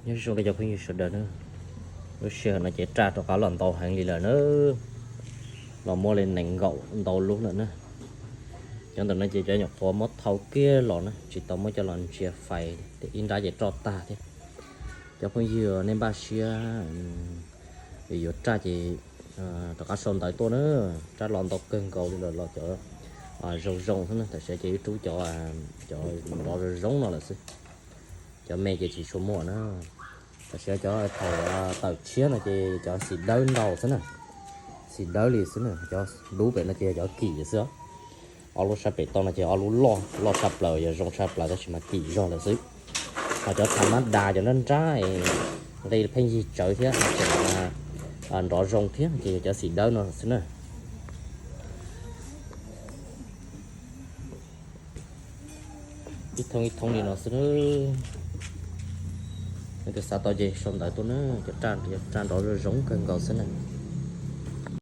Nyob zoo rau cov phooj ywg sawv daws na, lub sij hawm no ces raj rov qab los ntau heev li lawm na, los muaj li nees nkaum ntau lub lawm na. Cov ntawm no ces cov nyuam qhuav muab thau kiag los na, tsis tau muab coj los ntsia fais, ib nrab ces roj tag thiab. Cov phooj ywg nej npaj siab yuav raj ces rov qab sau ntawv tuaj na, raj los ntau kawg nkaus li lawm los cov zoo zoo xwb na, tam sim ces wb rub cov, cov nrov zoo zoo no lawm xwb. Cov me ces tsis tshua muaj na. Tam sim cov thaum tawm tshiab no ces cov xim dawb ntau xwb na, xim dawb li xwb na, cov lub pem no ces yog cov kim xwb. Ob lub sab pem toj no ces ob lub loj loj tshaj plaws, yog zoo tshaj plaws tab sis mas kim zog lawm xwb. Ho cov thav mab das cov nrab nrab nqi pheej yig tsawv thiab tseem nrov zoo thiab ces yog cov xim dawb no xwb na. Ib thoob ib thoob li no xwb na. Leej twg xav tau ces sau ntawv tuaj na, cov raj nrov zoo zoo kawg nkaus xwb na.